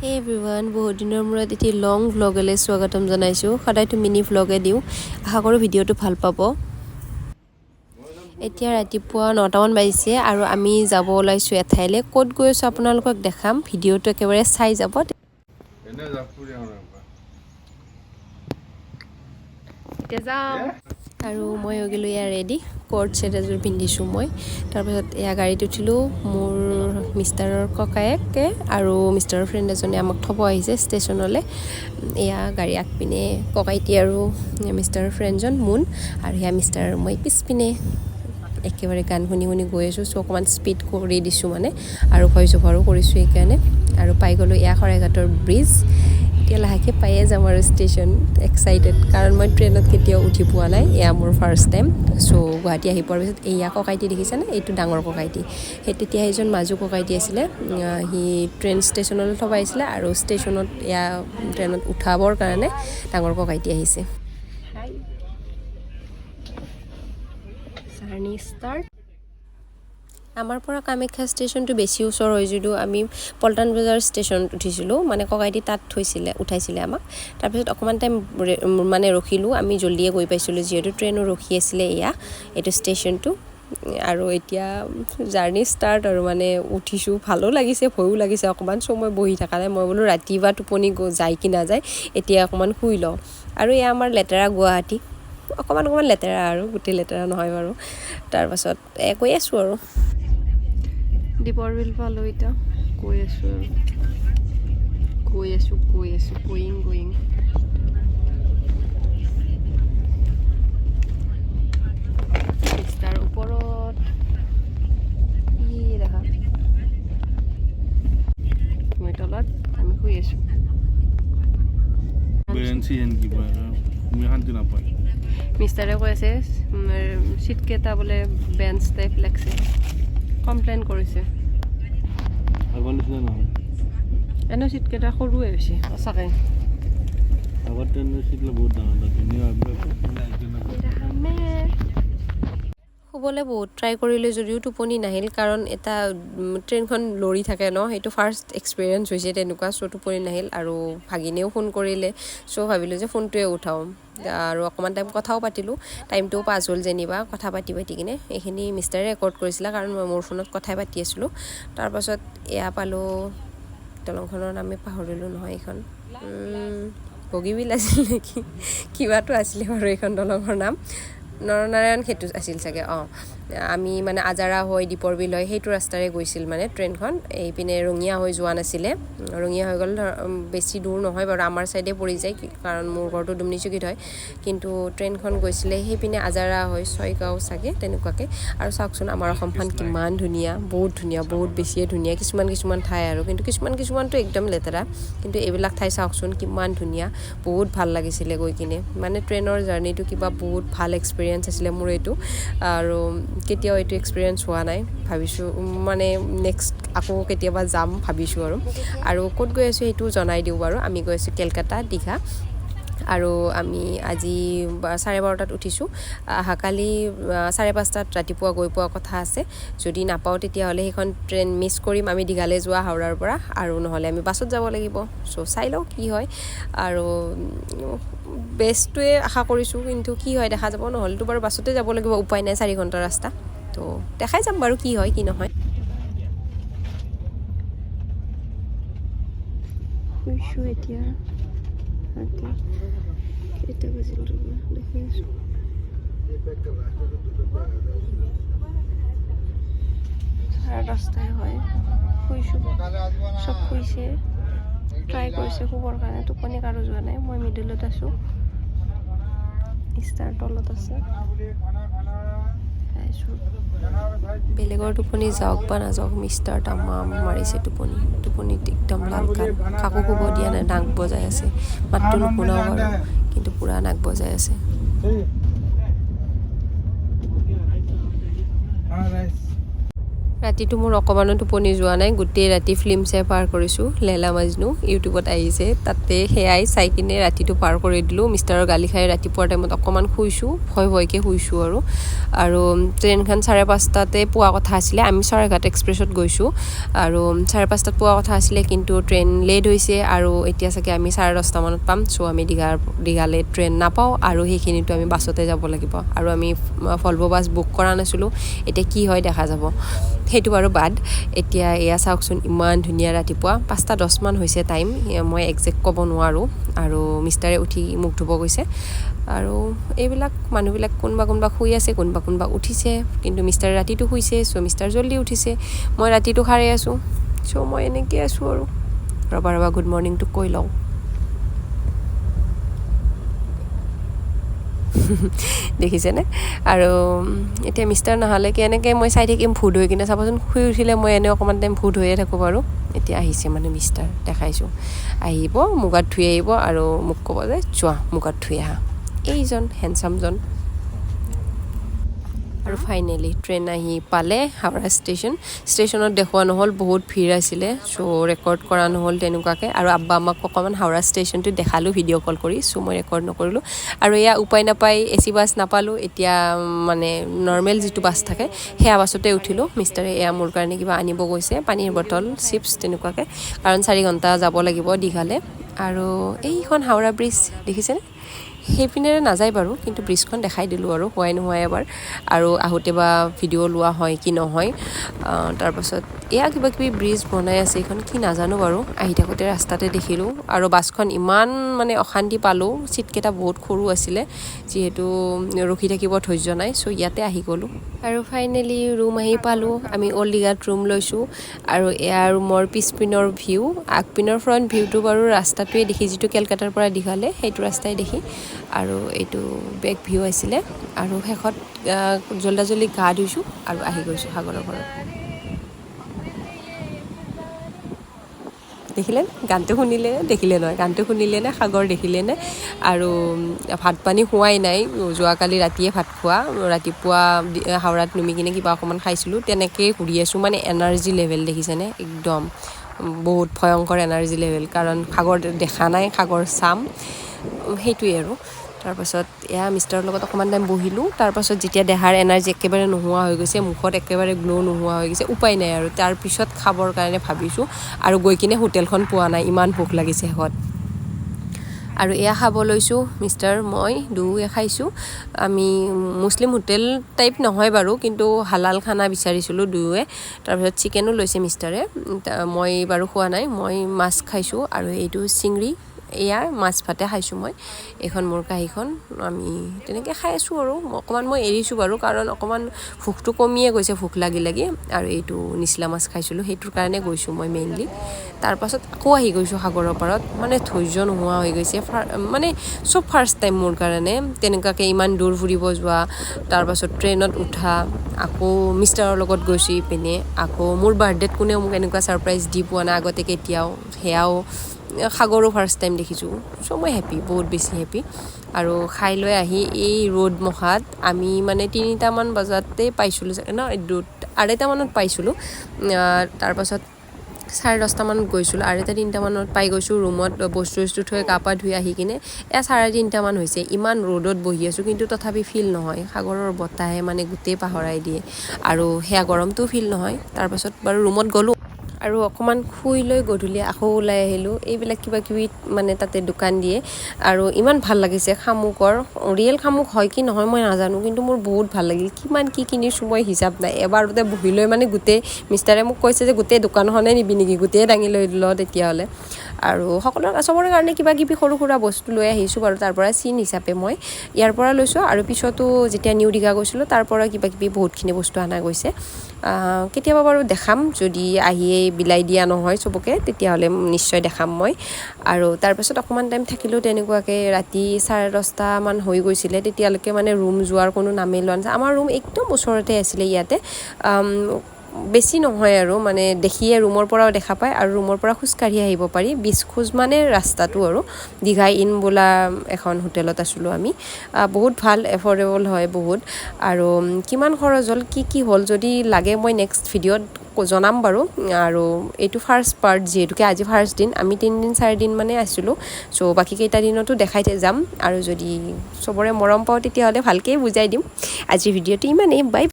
হে এভৰিৱান, বহুত দিনৰ মূৰত এটি লং ভ্লগলৈ স্বাগতম জনাইছোঁ। সদায়তো মিনি ভ্লগে দিওঁ। আশা কৰোঁ ভিডিঅ'টো ভাল পাব। এতিয়া ৰাতিপুৱা 9টামান বাজিছে আৰু আমি যাব ওলাইছোঁ এঠাইলৈ। ক'ত গৈ আছোঁ আপোনালোকক দেখাম, ভিডিঅ'টো একেবাৰে চাই যাব। এনে জাপুৰি। এতিয়া যাম আৰু মই হৈ গ'লোঁ এয়া ৰেডি। কৰ্ড ছেট এযোৰ পিন্ধিছোঁ মই। তাৰপাছত এয়া গাড়ীত উঠিলোঁ। মোৰ মিষ্টাৰৰ ককায়েকে আৰু মিষ্টাৰৰ ফ্ৰেণ্ড এজনে আমাক থ'ব আহিছে ষ্টেচনলৈ। এয়া গাড়ী আগপিনে ককাইটি আৰু মিষ্টাৰৰ ফ্ৰেণ্ডজন মুন আৰু সেয়া মিষ্টাৰ আৰু মই পিছপিনে একেবাৰে গান শুনি শুনি গৈ আছোঁ। চ' অকণমান স্পীড কৰি দিছোঁ মানে আৰু ভইচ অভাৰো কৰিছোঁ সেইকাৰণে। আৰু পাই গ'লোঁ এয়া শৰাইঘাটৰ ব্ৰিজ। এতিয়া লাহেকৈ পায়ে যাম আৰু ষ্টেচন। এক্সাইটেড, কাৰণ মই ট্ৰেইনত কেতিয়াও উঠি পোৱা নাই, এয়া মোৰ ফাৰ্ষ্ট টাইম। চ' গুৱাহাটী আহি পোৱাৰ পিছত এয়া ককাইটি দেখিছানে? এইটো ডাঙৰ ককাইটি। সেই তেতিয়া সেইজন মাজু ককাইটি আছিলে। সি ট্ৰেইন ষ্টেচনলৈ থ'ব আহিছিলে আৰু ষ্টেচনত এয়া ট্ৰেইনত উঠাবৰ কাৰণে ডাঙৰ ককাইটি আহিছে। Journey start. আমাৰ পৰা কামাখ্যা ষ্টেচনটো বেছি ওচৰ হয় যদিও আমি পল্টন বজাৰ ষ্টেচনত উঠিছিলোঁ। মানে ককাইটি তাত থৈছিলে, উঠাইছিলে আমাক। তাৰপিছত অকণমান টাইম মানে ৰখিলোঁ। আমি জল্দিয়ে গৈ পাইছিলোঁ যিহেতু ট্ৰেইনো ৰখি আছিলে। এয়া এইটো ষ্টেচনটো আৰু এতিয়া জাৰ্ণি ষ্টাৰ্ট আৰু মানে উঠিছোঁ। ভালো লাগিছে, ভয়ো লাগিছে অকণমান। চ' মই বহি থকা নাই। মই বোলো ৰাতি বা টোপনি যায় কি নাযায়, এতিয়া অকণমান শুই লওঁ। আৰু এয়া আমাৰ লেতেৰা গুৱাহাটী, অকণমান অকণমান লেতেৰা আৰু গোটেই লেতেৰা নহয় বাৰু। তাৰপাছত গৈ আছোঁ আৰু দীপৰ বিল পালোঁ। এতিয়া গৈ আছোঁ আৰু গৈ আছোঁ, গৈ আছোঁ, গয়িং গয়িং। তাৰ ওপৰত ই দেখা, মই তলত, আমি শুই আছোঁ। বেঞ্চি হেন কিবা তুমি শান্তি নাপায়। মিষ্টাৰে কৈ আছে চিটকেইটা বোলে বেঞ্চ টাইপ লাগছে, কমপ্লেইন কৰিছে। আগৰ নিচিনা নহয়। এনেও চিটকেইটা সৰুৱে হৈছে সঁচাকৈ। আগৰ ট্ৰেইনৰ চিট বহুত ডাঙৰ ডাঙৰ, ধুনীয়া। শুবলৈ বহুত ট্ৰাই কৰিলোঁ যদিও টোপনি নাহিল, কাৰণ এটা ট্ৰেইনখন লৰি থাকে ন, সেইটো ফাৰ্ষ্ট এক্সপিৰিয়েঞ্চ হৈছে তেনেকুৱা। চ' টোপনি নাহিল আৰু ভাগিনেও ফোন কৰিলে। চ' ভাবিলোঁ যে ফোনটোৱে উঠাওঁ আৰু অকণমান টাইম কথাও পাতিলোঁ। টাইমটোও পাছ হ'ল যেনিবা কথা পাতি পাতি কিনে। এইখিনি মিষ্টাৰে ৰেকৰ্ড কৰিছিলে, কাৰণ মই মোৰ ফোনত কথাই পাতি আছিলোঁ। তাৰপাছত এয়া পালোঁ। দলংখনৰ নামে পাহৰিলোঁ নহয়। এইখন বগীবিল আছিল নেকি, কিবাটো আছিলে বাৰু। এইখন দলঙৰ নাম নৰনাৰায়ণ সেতু আছিল চাগে। অঁ, আমি মানে আজাৰা হৈ দীপৰ বিল হৈ সেইটো ৰাস্তাৰে গৈছিল মানে ট্ৰেইনখন। এইপিনে ৰঙিয়া হৈ যোৱা নাছিলে। ৰঙিয়া হৈ গ'ল ধৰ বেছি দূৰ নহয় বাৰু, আমাৰ ছাইডে পৰি যায়, কাৰণ মোৰ ঘৰটো দুমনিচুকীত হয়। কিন্তু ট্ৰেইনখন গৈছিলে সেইপিনে আজাৰা হৈ ছয়গাঁও চাগে তেনেকুৱাকৈ। আৰু চাওকচোন আমাৰ অসমখন কিমান ধুনীয়া, বহুত ধুনীয়া, বহুত বেছিয়ে ধুনীয়া কিছুমান কিছুমান ঠাই আৰু কিন্তু কিছুমান কিছুমানটো একদম লেতেৰা। কিন্তু এইবিলাক ঠাই চাওকচোন কিমান ধুনীয়া, বহুত ভাল লাগিছিলে গৈ কিনে। মানে ট্ৰেইনৰ জাৰ্ণিটো কিবা বহুত ভাল এক্সপিৰিয়েঞ্চ আছিলে মোৰ এইটো, আৰু কেতিয়াও এইটো এক্সপিৰিয়েঞ্চ হোৱা নাই। ভাবিছোঁ মানে নেক্সট আকৌ কেতিয়াবা যাম ভাবিছোঁ। আৰু ক'ত গৈ আছোঁ সেইটো জনাই দিওঁ বাৰু। আমি গৈ আছোঁ কেলকাতা, দীঘা আৰু আমি আজি 12:30টাত উঠিছোঁ। অহাকালি 5:30টাত ৰাতিপুৱা গৈ পোৱা কথা আছে। যদি নাপাওঁ তেতিয়াহ'লে সেইখন ট্ৰেইন মিছ কৰিম আমি দীঘালৈ যোৱা হাওৰাৰ পৰা, আৰু নহ'লে আমি বাছত যাব লাগিব। চ' চাই লওঁ কি হয় আৰু বেষ্টটোৱে আশা কৰিছোঁ, কিন্তু কি হয় দেখা যাব। নহ'লেতো বাৰু বাছতে যাব লাগিব, উপায় নাই, 4 ঘণ্টাৰ ৰাস্তা। তো দেখাই যাম বাৰু কি হয় কি নহয়। শুইছোঁ এতিয়া। ৰাতি কেইটা বাজিল ৰ'বা দেখি আছোঁ। 10:30টাই হয়। শুইছোঁ, চব শুইছে, ট্ৰাই কৰিছে শুবৰ কাৰণে, টোপনি কাৰো যোৱা নাই। মই মিডিলত আছোঁ, ষ্টাৰ তলত আছে। খাইছোঁ। বেলেগৰ টোপনি যাওক বা নাযাওক, মিষ্টাৰ তামাম মাৰিছে টোপনি। টোপনিত একদম লাল কাল, কাকো শুব দিয়া নাই। নাক বজাই আছে, মাতটো নুশুনাও বাৰু, কিন্তু পূৰা নাক বজাই আছে। ৰাতিটো মোৰ অকণমানো টোপনি যোৱা নাই, গোটেই ৰাতি ফিল্ম চাই পাৰ কৰিছোঁ। লেলা মাজনু ইউটিউবত আহিছে, তাতে সেয়াই চাই কিনে ৰাতিটো পাৰ কৰি দিলোঁ। মিষ্টাৰৰ গালি খাই ৰাতিপুৱাৰ টাইমত অকণমান শুইছোঁ, ভয় ভয়কৈ শুইছোঁ। আৰু আৰু ট্ৰেইনখন 5:30তে পোৱা কথা আছিলে, আমি চৰাইঘাট এক্সপ্ৰেছত গৈছোঁ আৰু 5:30ত পোৱা কথা আছিলে, কিন্তু ট্ৰেইন লেট হৈছে আৰু এতিয়া চাগে আমি 10:30মানত পাম। চ' আমি দীঘালৈ ট্ৰেইন নাপাওঁ আৰু সেইখিনিতো আমি বাছতে যাব লাগিব আৰু আমি ভলভ' বাছ বুক কৰা নাছিলোঁ। এতিয়া কি হয় দেখা যাব, সেইটো বাৰু বাদ। এতিয়া এয়া চাওকচোন, ইমান ধুনীয়া ৰাতিপুৱা 5:10মান হৈছে টাইম, মই একজেক্ট ক'ব নোৱাৰোঁ। আৰু মিষ্টাৰে উঠি মুখ ধুব গৈছে আৰু এইবিলাক মানুহবিলাক কোনোবা কোনোবা শুই আছে, কোনোবা কোনোবা উঠিছে, কিন্তু মিষ্টাৰে ৰাতিটো শুইছে। চ' মিষ্টাৰ জল্দি উঠিছে, মই ৰাতিটো সাৰে আছোঁ। চ' মই এনেকৈ আছোঁ আৰু ৰ'বা ৰ'বা গুড মৰ্ণিংটো কৈ লওঁ। দেখিছেনে? আৰু এতিয়া মিষ্টাৰ নহ'লে কেনেকৈ মই চাই থাকিম ভূত হৈ কিনে চাবচোন। শুই উঠিলে মই এনেই অকণমান টাইম ভূত হৈয়ে থাকোঁ বাৰু। এতিয়া আহিছে মানে মিষ্টাৰ, দেখাইছোঁ, আহিব মুগাত ধুই আহিব আৰু মোক ক'ব যে যোৱা মুগাত ধুই আহা। এইজন হেণ্ডচামজন। আৰু ফাইনেলি ট্ৰেইন আহি পালে হাওৰা ষ্টেচন। ষ্টেচনত দেখুওৱা নহ'ল, বহুত ভিৰ আছিলে, চ' ৰেকৰ্ড কৰা নহ'ল তেনেকুৱাকৈ। আৰু আব্বা আমাক অকণমান হাওৰা ষ্টেচনটো দেখালোঁ ভিডিঅ' কল কৰি, চ' মই ৰেকৰ্ড নকৰিলোঁ। আৰু এয়া উপায় নাপাই এ চি বাছ নাপালোঁ, এতিয়া মানে নৰ্মেল যিটো বাছ থাকে সেয়া বাছতে উঠিলোঁ। মিষ্টাৰে এয়া মোৰ কাৰণে কিবা আনিব গৈছে, পানীৰ বটল, চিপছ তেনেকুৱাকৈ, কাৰণ 4 ঘণ্টা যাব লাগিব দীঘালৈ। আৰু এইখন হাওৰা ব্ৰিজ দেখিছেনে? সেইপিনেৰে নাযায় বাৰু, কিন্তু ব্ৰিজখন দেখাই দিলোঁ আৰু হোৱাই নোহোৱাই এবাৰ। আৰু আহোঁতে বা ভিডিঅ' লোৱা হয় কি নহয়। তাৰপাছত এয়া কিবা কিবি ব্ৰিজ বনাই আছে, এইখন কি নাজানো বাৰু, আহি থাকোঁতে ৰাস্তাতে দেখিলোঁ। আৰু বাছখন ইমান মানে অশান্তি পালোঁ, ছিটকেইটা বহুত সৰু আছিলে, যিহেতু ৰখি থাকিব ধৈৰ্য নাই, চ' ইয়াতে আহি গ'লোঁ। আৰু ফাইনেলি ৰুম আহি পালোঁ। আমি অল্ড দীঘাত ৰুম লৈছোঁ। আৰু এয়া ৰুমৰ পিছপিনৰ ভিউ, আগপিনৰ ফ্ৰণ্ট ভিউটো বাৰু ৰাস্তাটোৱে দেখি, যিটো কেলকাতাৰ পৰা দীঘালৈ সেইটো ৰাস্তাই দেখি। আৰু এইটো বেক ভিউ আছিলে। আৰু শেষত জল্দা জল্দি গা ধুইছোঁ আৰু আহি গৈছোঁ সাগৰৰ ঘৰত। দেখিলে গানটো শুনিলে, দেখিলে নহয়, গানটো শুনিলে নে সাগৰ দেখিলে নে? আৰু ভাত পানী খোৱাই নাই, যোৱাকালি ৰাতিয়ে ভাত খোৱা, ৰাতিপুৱা হাওৰাত নুমি কিনে কিবা অকণমান খাইছিলোঁ, তেনেকৈয়ে ঘূৰি আছোঁ। মানে এনাৰ্জি লেভেল দেখিছেনে, একদম বহুত ভয়ংকৰ এনাৰ্জি লেভেল, কাৰণ সাগৰ দেখা নাই, সাগৰ চাম সেইটোৱে আৰু। তাৰপাছত এয়া মিষ্টাৰৰ লগত অকণমান টাইম বহিলোঁ। তাৰপাছত যেতিয়া দেহাৰ এনাৰ্জি একেবাৰে নোহোৱা হৈ গৈছে, মুখত একেবাৰে গ্ল' নোহোৱা হৈ গৈছে, উপায় নাই আৰু। তাৰপিছত খাবৰ কাৰণে ভাবিছোঁ আৰু গৈ কিনে হোটেলখন পোৱা নাই, ইমান ভোক লাগিছে শেষত। আৰু এয়া খাব লৈছোঁ, মিষ্টাৰ মই দুয়োৱে খাইছোঁ। আমি মুছলিম হোটেল টাইপ নহয় বাৰু, কিন্তু হালাল খানা বিচাৰিছিলোঁ দুয়োৱে। তাৰপিছত চিকেনো লৈছে মিষ্টাৰে, মই বাৰু খোৱা নাই, মই মাছ খাইছোঁ। আৰু এইটো চিংৰি, এয়া মাছ ভাতে খাইছোঁ মই। এইখন মোৰ কাঁহীখন, আমি তেনেকৈ খাই আছোঁ। আৰু অকণমান মই এৰিছোঁ বাৰু, কাৰণ অকণমান ভোকটো কমিয়ে গৈছে, ভোক লাগি লাগি। আৰু এইটো নিচলা মাছ খাইছিলোঁ, সেইটোৰ কাৰণে গৈছোঁ মই মেইনলি। তাৰপাছত আকৌ আহি গৈছোঁ সাগৰৰ পাৰত, মানে ধৈৰ্য নোহোৱা হৈ গৈছে। মানে চব ফাৰ্ষ্ট টাইম মোৰ কাৰণে তেনেকুৱাকৈ ইমান দূৰ ফুৰিব যোৱা, তাৰপাছত ট্ৰেইনত উঠা, আকৌ মিষ্টাৰৰ লগত গৈছোঁ ইপিনে। আকৌ মোৰ বাৰ্থডেত কোনেও মোক এনেকুৱা ছাৰপ্ৰাইজ দি পোৱা নাই আগতে কেতিয়াও, সেয়াও সাগৰো ফাৰ্ষ্ট টাইম দেখিছোঁ। চ' মই হেপী, বহুত বেছি হেপী। আৰু খাই লৈ আহি এই ৰ'দ মখাত আমি মানে 3টামান বজাতে পাইছিলোঁ ন, 2:30মানত পাইছিলোঁ। তাৰপাছত 10:30মানত গৈছিলোঁ, 2:30 3টামানত পাই গৈছোঁ ৰুমত। বস্তু চস্তু থৈ গা পা ধুই আহি কিনে এয়া 3:30মান হৈছে। ইমান ৰ'দত বহি আছোঁ, কিন্তু তথাপি ফিল নহয়, সাগৰৰ বতাহে মানে গোটেই পাহৰাই দিয়ে আৰু সেয়া গৰমটোও ফিল নহয়। তাৰপাছত বাৰু ৰুমত গ'লোঁ আৰু অকণমান শুই লৈ গধূলি আকৌ ওলাই আহিলোঁ। এইবিলাক কিবা কিবি মানে তাতে দোকান দিয়ে আৰু ইমান ভাল লাগিছে। শামুকৰ ৰিয়েল শামুক হয় কি নহয় মই নাজানো, কিন্তু মোৰ বহুত ভাল লাগিল। কিমান কি কিনিছোঁ মই হিচাপ নাই। এবাৰতে বহি লৈ মানে গোটেই মিষ্টাৰে মোক কৈছে যে গোটেই দোকানখনে নিবি নেকি, গোটেই দাঙি লৈ ল তেতিয়াহ'লে। আৰু সকলো চবৰে কাৰণে কিবা কিবি সৰু সুৰা বস্তু লৈ আহিছোঁ বাৰু তাৰ পৰা, চিন হিচাপে মই ইয়াৰ পৰা লৈছোঁ। আৰু পিছতো যেতিয়া নিউ দীঘা গৈছিলোঁ তাৰ পৰা কিবা কিবি বহুতখিনি বস্তু অনা গৈছে। কেতিয়াবা বাৰু দেখাম, যদি আহিয়েই বিলাই দিয়া নহয় চবকে তেতিয়াহ'লে নিশ্চয় দেখাম মই। আৰু তাৰপাছত অকণমান টাইম থাকিলোঁ তেনেকুৱাকৈ, ৰাতি 10:30মান হৈ গৈছিলে তেতিয়ালৈকে, মানে ৰুম যোৱাৰ কোনো নামেই লোৱা নাছিল। আমাৰ ৰুম একদম ওচৰতে আছিলে ইয়াতে। বেছি নহয় আৰু, মানে দেখিয়ে ৰুমৰ পৰাও দেখা পায় আৰু ৰুমৰ পৰা খোজকাঢ়ি আহিব পাৰি, 20 খোজ মানে ৰাস্তাটো। আৰু দীঘা ইন বোলা এখন হোটেলত আছিলোঁ আমি। বহুত ভাল, এফৰ্ডেবল হয় বহুত। আৰু কিমান খৰচ হ'ল, কি কি হ'ল, যদি লাগে মই নেক্সট ভিডিঅ'ত জনাম বাৰু। আৰু এইটো ফাৰ্ষ্ট পাৰ্ট, যিহেতুকে আজি ফাৰ্ষ্ট দিন, আমি 3 দিন 4 দিন মানে আছিলোঁ। চ' বাকী কেইটা দিনতো দেখাই যাম আৰু যদি চবৰে মৰম পাওঁ, তেতিয়াহ'লে ভালকেই বুজাই দিম। আজিৰ ভিডিঅ'টো ইমানেই, বাই।